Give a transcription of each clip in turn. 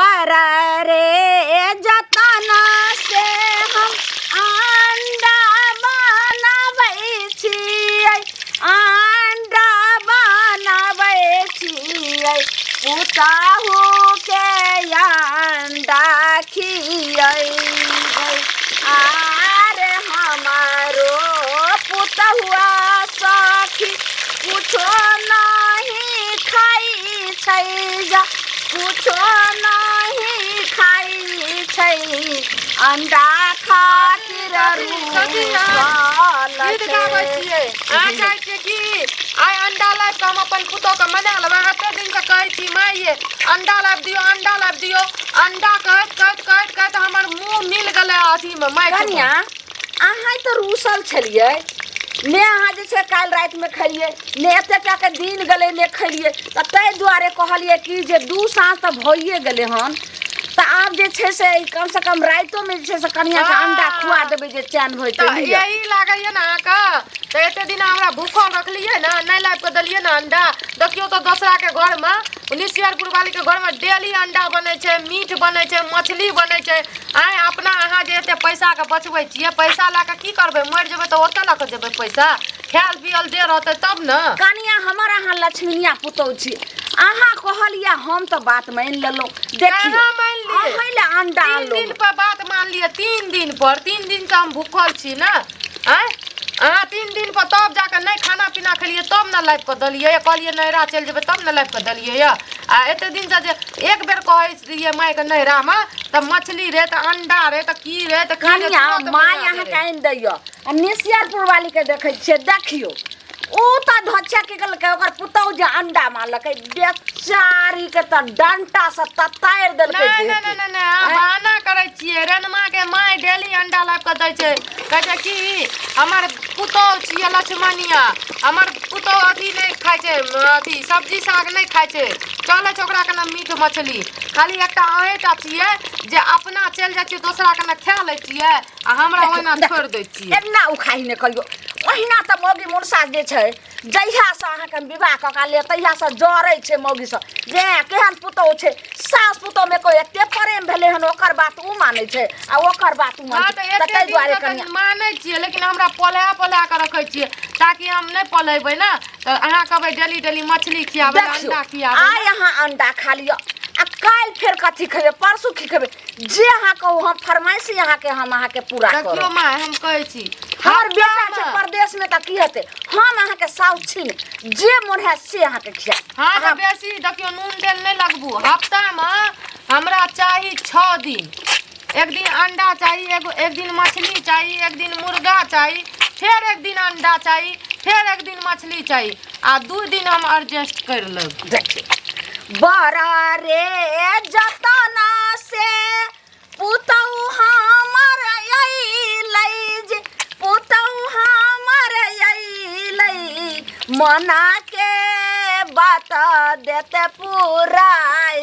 बड़ा रे जतना से हम अंडा बनाबै छियै, अंडा बनाबै छियै, पुतहु के अंडा खियैबै। आरे हमारो पुतहुआ सखी कुछो नहीं खाइ छै जा, कुछो नहीं खाइ छै, अंडा खातिर कथी अहाँ रुसल गीत गाबै छै। छियै? अहाँ चाहै छियै कि आइ अंडा लाबि कऽ हम अपन पुतोहके मना लेबै? एते दिनसँ कहै छी माय अंडा लाबि दियौ, अंडा लाबि दियौ, अंडा कहैत कहैत कहैत कहैत हमर मुँह मिल गेलै अथीमे माटि। कनिया, अहाँ तऽ रूसल छलियै ने? अहाँ जे छै काल्हि रातिमे खेलियै ने, एते टाके दिन गेलै ने खेलियै, तऽ ताहि दुआरे कहलियै कि जे दू साँझ तऽ भइए गेलै हन, तऽ आब जे छै से कमसँ कम रातिोमे जे छै से कनियाके अंडा खुआ देबै जे चैन भऽ जेतै। तऽ यही लागैए ने अहाँके? तऽ एते दिन हमरा भूखल रखलियै ने, नहि लाबि कऽ देलियै ने अंडा। देखियौ तऽ दोसराके घरमे, निशियरपुर वालीके घरमे डेली अंडा बनै छै, मीट बनै छै, मछली बनै छै। आँय, अपना अहाँ जे एते पैसाके बचबै छियै, पैसा लए कऽ की करबै? मरि जेबै तऽ ओतऽ लऽ कऽ जेबै पैसा? खायल पियल दे रहतै तब ने। कनिया हमर, अहाँ लक्ष्मीनिया पुतहु छी। अहाँ कहलियै, हम तऽ बात मानि लेलहुँ। देखियौ, कहाँ मानि लियै? अहीं लए अंडा 3 अनलहुँ। दिन पर बात मानलियै, 3 दिन पर। 3 दिन से हम भूखल छी ने। आँय, अहाँ 3 दिन पर तब जाके नहि खाना पीना खेलियै तब ने लाबि कऽ देलियै। कहलियै नैहरा चलि जेबै तब ने लाबि कऽ देलियै यऽ। आ एते दिनसँ जे एक बेर कहै रहियै मायके नैहरामे तऽ मछली रे, तऽ अंडा रे, तऽ की रे, तऽ की रे, कनिया तुरन्त माय बना अहाँके दै। आनि दैया। आ निशियरपुर वालीके देखै छियै, देखियौ, ओ तऽ धोछा की केलकै, ओकर पुतहु जे अंडा मारलकै, बेचारी के तऽ डंटा से ततारि देलकै। नहि। देह नहि। के। नहि नहि, अहाँ आँय? बहाना करै छियै। रेनमा के माय डेली अंडा लाबि कऽ दै छै। कहै छै कि हमर पुतोहु छियै लक्ष्मणिया, हमर पुतोहु अथी नहि खाइ छै, अथी सब्जी साग नहि खाइ छै, चलै छै ओकरा कने मीट मछली खाली। एकटा अहेँटा छियै जे अपना चलि जाइ छियै दोसरा कने, खा लै छियै आ हमरा ओहिना छोड़ि दै छियै। एना उखाही नहि करियौ। ओहिना तऽ मौगी मुनसा जे छै, जहियासँ अहाँके हम विवाह कऽ के अनलियै तहियासँ जरै छै मौगी सब जे केहन पुतोहु छै। सास पुतोहुमे कोइ एते प्रेम भेलै हन, ओकर बात ओ मानै छै आ ओकर बात ओ मानै हँ छै। तऽ तऽ एते ताहि दुआरे दिनसँ तऽ कनिया मानै छियै, लेकिन हमरा पोल्हा पोल्हा कऽ रखै छियै, ताकि हम नहि पोल्हेबै ने तऽ अहाँ कहबै डेली डेली मछली खियाबै लए, देखियौ, अंडा खियाबै आइ अहाँ अंडा खा लिअ आ काल्हि फेर कथी खेबै, परसू की खेबै, जे अहाँ कहू हम फरमाइशी अहाँके हम अहाँके पूरा देखियौ करब। माय, हम कहै छी हमर बेटा छै हफ्तामे परदेशमे तऽ की हेतै, हम अहाँके साउस छी ने, जे मोन हैत से अहाँके खियाब। हँ, तऽ बेसी देखियौ नून तेल नहि लगबू। हफ्तामे हमरा चाही 6 दिन, एक दिन अंडा चाही, एगो एक दिन मछली चाही, एक दिन मुर्गा चाही, फेर एक दिन अंडा चाही, फेर एक दिन मछली चाही आ 2 दिन हम एडजस्ट करि लेब। देखियौ, बड़ा रे जतना से पुतहु हमर अइलै जे, पुतहु हमर अइलै, मना के बात देते पूरा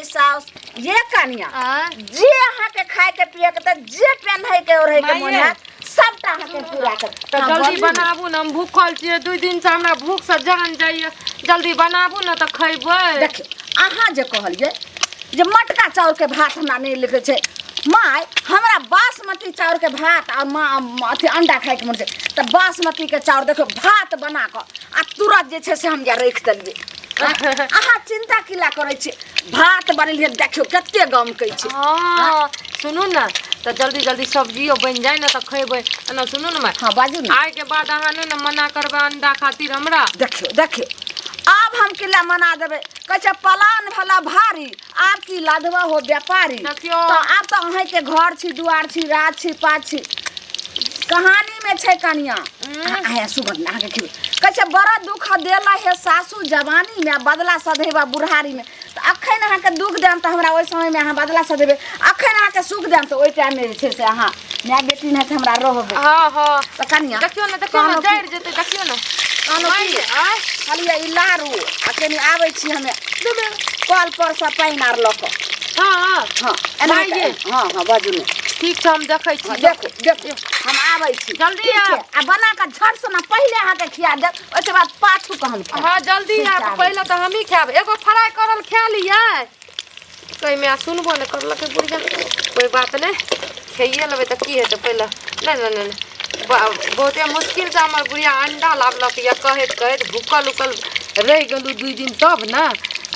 साउस। ये कनिया, आँय? जे अहाँके खायके पियके तऽ जे पेन्हैके ओढ़ैके मोन माइये। हैत सबटा अहाँके पूरा कर। तऽ हाँ, जल्दी बोलू ने। बनाबू ने, हम भूखल छियै, 2 दिनसँ हमरा भूखसँ जान जाइए। जल्दी बनाबू ने तऽ खयबै। देखियौ, अहाँ जे कहलियै जे मोटका चाउरके भात हमरा नहि लिखै छै माय, हमरा बासमती चाउरके भात आ मा अथी अंडा खायके मन छै, तऽ बासमतीके चाउर देखियौ भात बना कऽ आ तुरत जे छै से हम जा राखि देलियै। अहाँ चिन्ता की ला करै छी? भात बनेलियै, देखियौ कते गमकै छै। हँ, सुनू ने, तऽ जल्दी जल्दी सब्जियो बनि जाय ने तऽ खयबै। एना सुनू ने माय। हँ, बाजू ने। आइके बाद अहाँ नहि ने मना करबै अंडा खातिर हमरा? देखियौ देखियौ, आब हम किला मना देबै? कहै छै पलान भला भारी, आब की लाधवा हो व्यापारी। देखियौ। तऽ आब तऽ अहींके घर छी, दुआर छी, राज छी, पात छी। कहानी में छै कनिया, अहाँ सुगंध अहाँके खिबै। कहै छै बड़ा दुख देला हे सासू जवानी में, बदला सधेबा बुढ़ारी में। तऽ अखन अहाँके दुख देम तऽ हमरा ओहि समयमे अहाँ बदला सधेबै, अखन अहाँके सुख देम तऽ ओहि टाइममे जे छै से अहाँ माय बेटी नहि हमरा रहबै। हँ हँ। तऽ कनिया, देखियौ ने, देखियौ ने, कहलहुँ कि- जरि जेतै, देखियौ ने। कहलहुँ की? माय, आँय? कहलियै ई लारू आ कनि आबै छी हमे कल पर से पानि आर लऽ कऽ। हँ। हँ, एना माइये। हँ हँ, बाजू ने। ठीक छै, हम देखै छी। हँ, देखू देखू, हम आबै छी। जल्दी ठीक छै। आब। आ बना कऽ झट से ने पहिले अहाँके खिया देब, ओहिके बाद पाछू कऽ हम खायब। हँ, जल्दी ठीक छै, आयब। आबै पहिले तऽ हमही खायब, एगो फ्राई करल खा लियै। कहिमे आ सुनबो नहि करलकै बुढ़िया कोइ बात नहि खाइए लेबै तऽ की हेतै पहिले नहि नहि नहि नहि बहुते मुश्किलसँ हमर बुढ़िया अंडा लाबलक यऽ कहैत कहैत भूखल उखल रहि गेलहुँ 2 दिन तब ने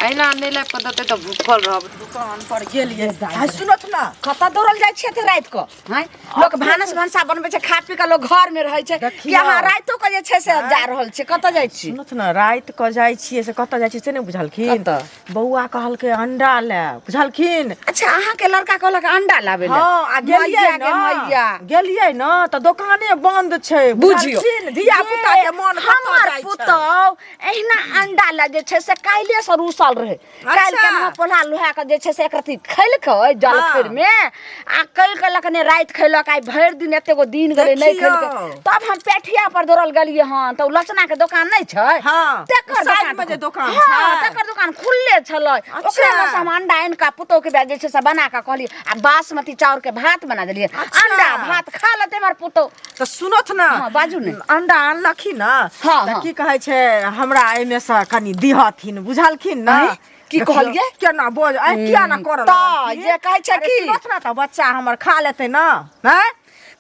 अहिना नहि लाबि कऽ देतै तऽ भूखल रहब दुकान पर गेलियै आ सुनत ना कतऽ दौड़ल जाइ छियै एते राति कऽ हैं लोक भानस भनसा बनबै छै खा पी कऽ लोक घर में रहै छै कि अहाँ रातिो कऽ जे छै से जा रहल छी कतऽ जाइ छी सुनत ना राति कऽ जाइ छियै से कतऽ जाइ छियै से नहि बुझलखिन कतऽ? बौआ कहलकै अंडा ले बुझलखिन अच्छा अहाँके लड़का कहलक अंडा लाबै लए हँ आ गेलियै मैया गे ने मैया गेलियै ने तऽ दोकाने बंद छै बुझियौ बुझलखिन धिया पुता के मन कतऽ हमर जाइ छै पुतहु एहिना अंडा लए जे छै से काल्हिए से रूसल रहै काल्हि अच्छा। केना पोल्हा लोहा के जे छै से एक रत्ती खेलकै जलखैर हाँ। में आ कल कहलक ने राति खेलक आइ भरि दिन एते गो दिन गेलै नहि देखियौ। खेलकै तब हम पेठिया पर दौड़ल गेलियै हन तऽ ओ लचना के दोकान नहि छै हाँ, तकर ओ साइड दोकान में जे दोकान हाँ, छै। तकर दोकान खुलले छलै ओकरे में से हम अंडा आनि कऽ पुतोहु के जे छै से बना कऽ कहलियै आ बासमती चाउर के भात बना देलियै अच्छा। अंडा भात खा लेतै हमर पुतोहु तऽ सुनत ने हाँ, बाजू ने। अंडा अनलखिन ने हाँ, तऽ हाँ। की कहै छै हमरा एहिमे से कनि दिहथिन बुझलखिन ने आँय? की देखियौ, कहलियै? केना बोज आँय किया ना करऽ तऽ लगलखिन? जे कहै छै अरे की? सुनत ने तऽ बच्चा हमर खा लेतै ने आँय?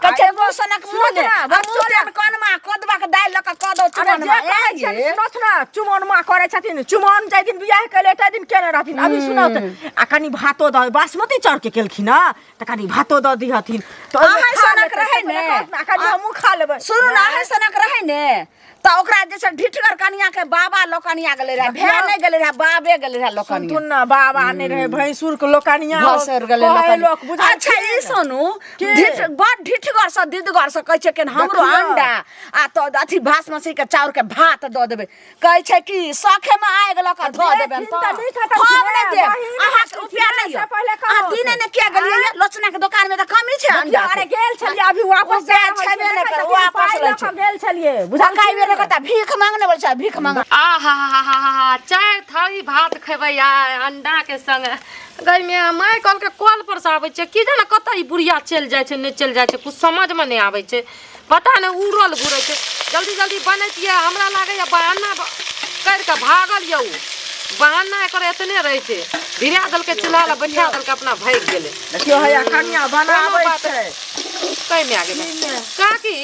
कहै छै आ एगो मुँह सनक मुँह सुनत दे ने, आ बच्चो मुँह ने- देन कनमा कदवा के दालि लऽ कऽ कऽ दौ अरे जे चुमनमा कहै छै ए सुनत ने चुमौन माँ करै छथिन चुमौन जाहि दिन बियाह केले ताहि दिन केने रहथिन अभी सुनत आ कनि भातो दऽ बासमती चाउर के केलखिन हँ तऽ कनि भातो दऽ दिहथिन तऽ ओहिमे अहाँ खा सनक लेतै, रहै से ने। पहिले कहत ने, आ कनि हमहूँ खा लेबै सुनू ने अहीं सनक रहै ने तऽ ओकरा जे छै ढिठगर कनिया के बाबा लोकनिया गेलै रहै भाय नहि गेलै रहै बाबे गेलै रहै लोकनिया सुनथुन ने बाबा नहि रहै भैंसुर के लोकनिया भसुर गेलै कहै लोकनिया। लोक बुझलखिन। अच्छा ई सुनू की? ढिठ बड़ ढिठगर से दिदगर से कहै छै कि हमरो देखियौ। अंडा आ तऽ अथी बासमती के चाउर के भात दऽ देबै कहै छै कि सखे में आगि लऽ कऽ धऽ देबनि देथिन तऽ तऽ नहि खतम हम नहि छै, देब बहिन अहाँके छथिन, रुपया नहि से यऽ पहिले अहाँ कहत। दिने ने किया गेलियै यऽ? लोचना के दोकान में तऽ कमी छै अंडा अरे गेल छलियै अभी वापस जा रुपया रहल छेबे छियै, नहि देखै करे, छथिन, वापस पाइ लै लऽ छै। कऽ गेल छलियै पकाइ बेर बुझलखिन कता भीख मांगने बोल छै भीख मांग आ हा हा हा हा हा 4 थारी भात खेबै आइ अंडा के संग गई में माय कहलकै कल पर से आबै छै की जाने कतऽ ई बुढ़िया चलि जाइ छै नहि चलि जाइ छै कुछ समझमे नहि आबै छै पता नहि उड़ल घुरै छै जल्दी जल्दी बनै छियै हमरा लागैए बहाना करि कऽ भागल यऽ ओ बहाना एकर एतने रहै छै भिड़ा देलकै चूल्हा लग बैठा देलकै अपना भागि गेलै देखियौ हैया कनिया बनाबै कोनो बात छै कहिमे आ गेलै काकी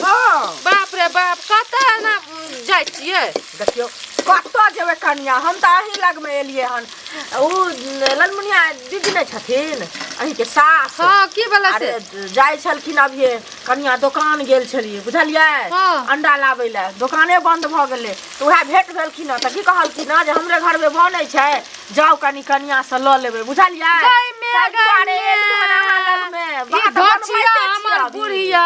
हँ बाप रे बाप कतऽ एना जाइ छियै देखियौ कतऽ जेबै कनिया हम तऽ अहीं लगमे एलियै हन उ ललमुनिया दीदी नहि छथिन अहींके सास हँ की भेलै से अरे जाइ छलखिन अभिये कनिया दोकान गेल छलियै बुझलियै हँ। अंडा लाबै लए दोकाने बंद भऽ गेलै तऽ उएह भेट भेलखिन हँ तऽ की कहलखिन हँ जे हमरे घरमे बनै छै जाउ कनि कनिया से लऽ लेबै बुझलियै गै मे, ताहि गै दुआरे मे। एलियै हन अहाँ लगमे ई बात घचिया बनबैते छियै हमर अभी। बुढ़िया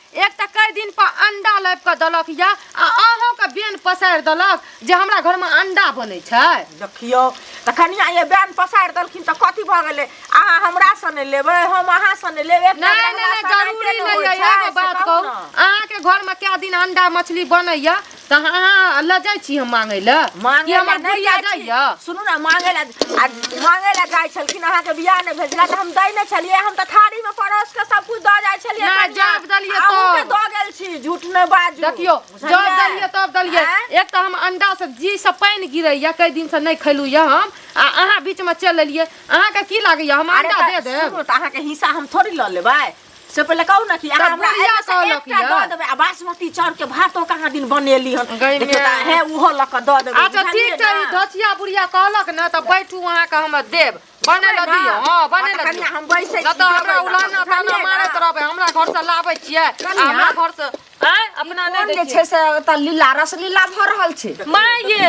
एक तऽ कई दिन पर अंडा लाबि कऽ देलक या आ अहूँके बेन पसारि देलक जे हमरा घरमे अंडा बनै छै देखियौ तऽ कनिया ये बैन पसारि देलखिन तऽ कथी भऽ गेलै अहाँ हमरा सँ नहि लेबै हम अहाँ सँ नहि लेबै एकटा नहि नहि रहला नहि सँ जरूरी नाइते ने नहि होइ यऽ छै, एगो से बात कहू कहू ने। अहाँके घरमे कए दिन अंडा मछली बनैया तऽ अहाँ लऽ जाइ छी हम मांगै लए मांगे कि हमर लए नहि बुढ़िया जाइ छी। जाइया सुनू ने मांगे लए आ मांगे लए जाइ छलखिन अहाँके बियाह नहि भेल छलै तऽ हम दै नहि छलियै हम तऽ थारीमे परोस के सब कुछ दऽ जाइ छलियै नहि, कनिया। जब देलियै अहूँके तब। दऽ गेल छी झूठ नहि बाजू देखियौ जब बुझलियै? देलियै तब देलियै आँय? एक तऽ हम अंडा से जी से पानि गिरैया कई दिन से नहि खैलू या हम आ अहाँ बीच में चलि एलियै अहाँके की लागैया हम अरे अंडा तऽ दे देब सुनू तऽ अहाँके हिस्सा हम थोड़ी लऽ लेबै से पहिले कहू ने कि अहाँ तऽ हमरा बुढ़िया एहिमे से कहलक एकटा यऽ। दऽ देबै आ बासमती चाउर के भातो कहाँ दिन बनेली हन गै देखियौ माय। तऽ हे ओहो लऽ कऽ दऽ देबै अच्छा बुझलियै ठीक छै ई ने? धोचिया बुढ़िया कहलक ने तऽ बैठू अहाँके हम देब बने लऽ दियौ हँ बने लऽ कनिया दियौ हम बैसै नहि छी तऽ हमरा देबै लऽ उलाना कऽ, ताना बुझलियै मारैत ने? रहबै हमरा घर से लाबै छियै आ कनिया? हमरा घर से आँय अपना नहि कोन दै जे छियै छै से ओतऽ लीला रसलीला भऽ रहल छै माय ये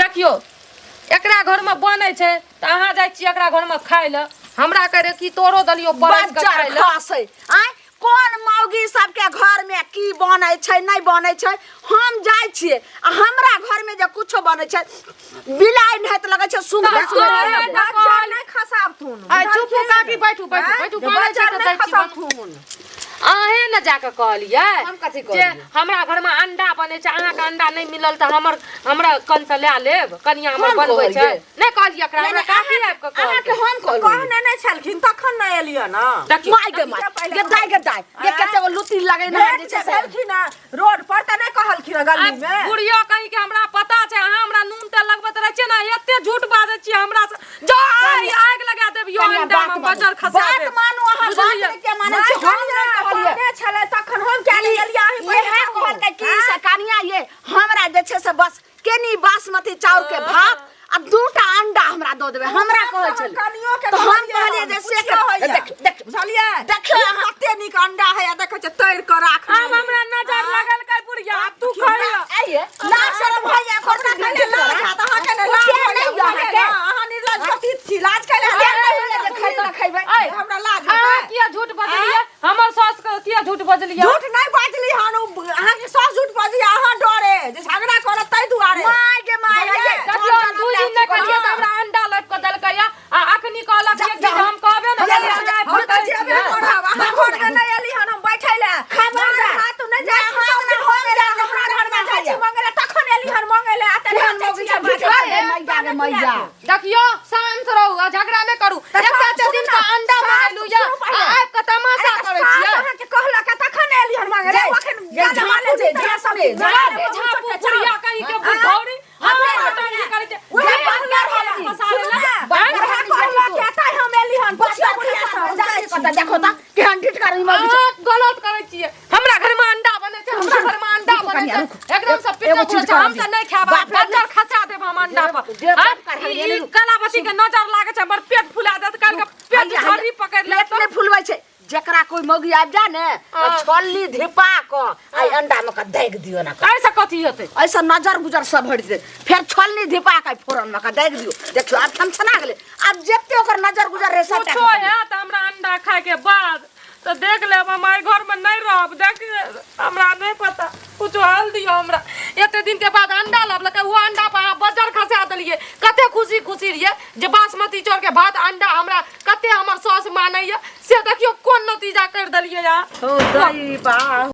देखियौ एकरा घरमे बनै छै तऽ अहाँ जाइ छियै एकरा घरमे खाय लए हमरा कहै रहै कि तोरो देलियौ परसि कऽ बज्जर खाय लए खसै आँय कोन मौगी सबके घरमे की बनै छै नहि बनै छै हम जाइ छियै आ हमरा घरमे जे कुछो बनै छै बिलाइ नहाइत लगै छै सुंघ तऽ सुंघ तोरे लगै। ने बज्जर नहि खसाबथुन आइ चुप काकी बैठू बैठू आँय? बैठू जे बनै छै बज्जर तऽ नहि दै छी बनू। खसाबथुन अहें ने जाके कहलियै हम कथी जे कहलियै? हमरा घरमे अंडा बनै छै अहाँके अंडा नहि मिलल तऽ हमर हमरा कन से लए लेब कनिया हमर हम बनबै छै कहलियै? नहि कहलियै एकरा नहि, हमरा नहि, काफी आबि कऽ अहाँके कहलकै हम कहलहुँ कहने नहि छलखिन तखन ने एलियै ने देखियौ माय गे माय गे दाय गे दाय गे कते गो लुत्ती लगेने है भेंट जे छै जे से भेलखिन हँ रोड पर तऽ नहि कहलखिन हँ गली मे बुढ़ियो कहीं के हमरा पता छै अहाँ हमरा नून तेल लगबैत रहै छियै ने एते झूठ बाजै छियै हमरा से जो आइ आगि लगा देब यो कनिया अंडा बात मे मानू। बजर खसा बात देब मानू अहाँ बात बुझलियै? नहि किया मानै छी हम नहि कहलियै कहने छलै तखन हम किया नहि गेलियै अहीं पहिले इएह कहू। कहलकै कि से कनिया ये हमरा जे छै से बस केनी बासमती चाउर के भात आ दूटा अंडा हमरा दऽ देबै हमरा कहै छलै कनियो के तऽ हम कहलियै कहलियै जे से पुछियो होइया। देख देख बुझलियै देखियौ ई अहाँ- कते नीक अंडा है आ देखै छै तोड़ि कऽ राखने आब हमरा नजर लगल कै बुढ़िया आब तू खइया आइये लाज शरम होइया हमरा कने लाज हैत अहाँ कने लाज के होइया, नहि यऽ बुझलियै अहाँके? ने? अहाँ निर्लज पतित छी लाज कैला के नहि होइया जे खरीद कऽ खैबै ऐ, हमरा लाज अहाँ हेतै? किया झूठ बजलियै हमर सास के किया झूठ बजलियै झूठ नहि बाजली हन उ अहाँके सास झूठ बाजली अहाँ डरे जे झगड़ा करत ताहि दुआरे माय गे माय बुझलियै? आइये देखियौ हम दू दिन नहि कहलियै तऽ हमरा अंडा लाबि कऽ देलकै या आ अखनी कहलक ये कि हम कहबे ने हम करियै, हम तऽ जेबे करब अहाँ घरमे नहि एली हन हम बैठै लए खबरदार। हाथ नहि जाइ छी सब दिन होय गेलै हमरा घरमे जाइ छी मंगै लए तखन एली हन मंगै लए आ तखन केहन जाइ मौगी छी छै, बाजै। गे मैया गे मैया देखियौ शांत रहू आ झगड़ा नहि करू तऽ एकटा सुनू तऽ दिन ने, का अंडा सास मंगेलू या सुनू पहिले। आ आबि कऽ तमाशा अरे करै सास छियै अहाँके कहलक आ तखन एली हन मंगै लए जय, अखन जय, गाना झाँपू माने जे, छी झाँपू सब जे, चीज। झाँपू अरे झापू बुढ़िया कहीं के बुढ़ौरी हमरा नौटंकी करै छै उएह जे कहलक बात हन, फसाबै सुनू लए। ने, आँय? उएह कहलक कि एतय हम एली हन पुछियौ बुढ़िया सँ, हम जाइ छी। देखो तऽ केहन ढीठ कर मौगी छै अहाँ गलत करै छियै हमरा घर में अंडा बनै छै हमरा घर में अंडा रुकू बनै कनिया, छै रुकू। एकदम से एगो पिटना चीज छै हम कहब तऽ नहि खायब बाप रे, बच्चर खसा देब हम अंडा पर जे बात आँय? कर ई हरियाली ई कलावती के नजर लागै छै हमर पेट फुला देत काल्हि के पेट हैया, झर्री हैया। पकड़ि लेत पेट नहि फुलबै छै जेकरा कोई मौगी आबि जाए ने तऽ हाँ। छल्ली धिपा कऽ आ अंडा में कऽ दागि दियौ ना एहिसँ कथी हेतै ऐसा नजर गुजर सब हटि जेतै फेर छलनी धिपा कऽ फोरन में कऽ दागि दियौ देखियौ आब छनछना गेलै आब जते ओकर नजर गुजर रहै सबटा कुछो हैत हमरा अंडा खायके बाद तऽ देख लेब हम आइ घरमे नहि रहब देख हमरा नहि पता कुछो हल दियौ हमरा एते दिन के बाद अंडा लाबलकै ओ अंडा पर अहाँ बजर खसा देलियै कते खुशी खुशी रहियै जे बासमती चाउर के भात अंडा हमरा कते हमर सास मानैया से देखियौ कोन नतीजा करि देलियै अहाँ हो दैबा।